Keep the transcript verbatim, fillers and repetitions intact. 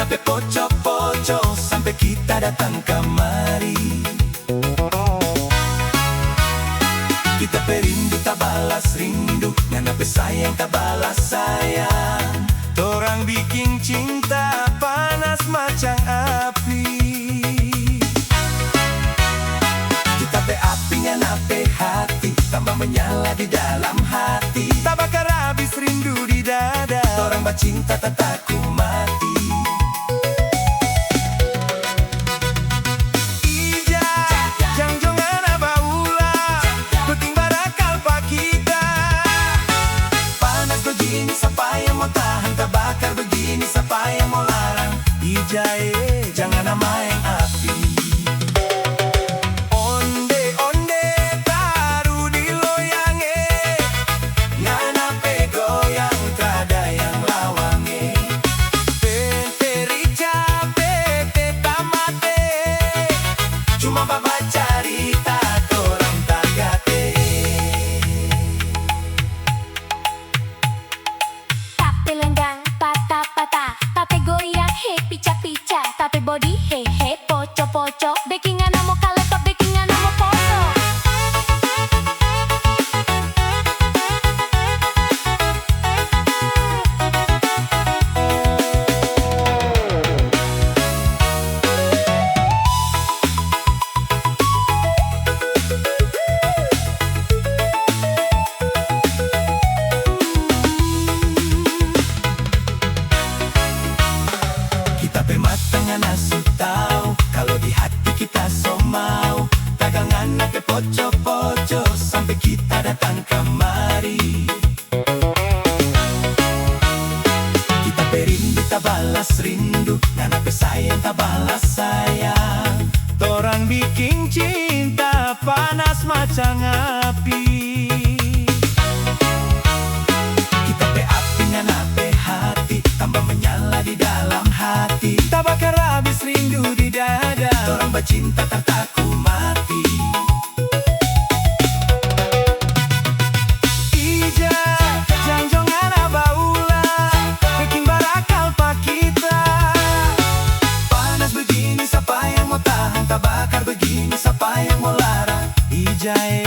pe poco-poco sampe kita datang kamari. Kita pe rindu tabalas rindu, ngana pe sayang tabalas sayang. Torang biking cinta panas macam api. Kita pe api ngana pe hati, tamba menyala di dalam hati. Tabakar abis rindu di dada, torang bacinta tataku mati. Ija, jang jo ngana baula, beking barakal pa kita. Panas begini, sapa yang mo tahang? Tabakar begini, sapa yang mo larang? Ija e, jang ngana maeng api. Onde-onde taru di loyang e, ngana pe goyang kada yang lawang e. Pete rica, pete tamate, cuma babacarita torang tagate. Tapi lenggang pata-pata, tapi goyang he pica-pica, tapi body he he poco-poco, beking ngana mo kalepap, beking ngana mo poso. Kita pe mata ngana su tau, kalo di hati kita so mau tagal ngana pe poco-poco sampe kita datang kamari. Kita pe rindu tabalas rindu, ngana pe sayang tabalas sayang. Torang biking cinta panas macam api. Kita pe api ngana pe hati, tamba menyala di dalam hati. Tabakar abis rindu di dada, torang bacinta tataku mati. Ija, jang jo ngana baula, beking barakal pa kita. Panas begini, sapa yang mo tahang? Tabakar begini, sapa yang mo larang? Ija e,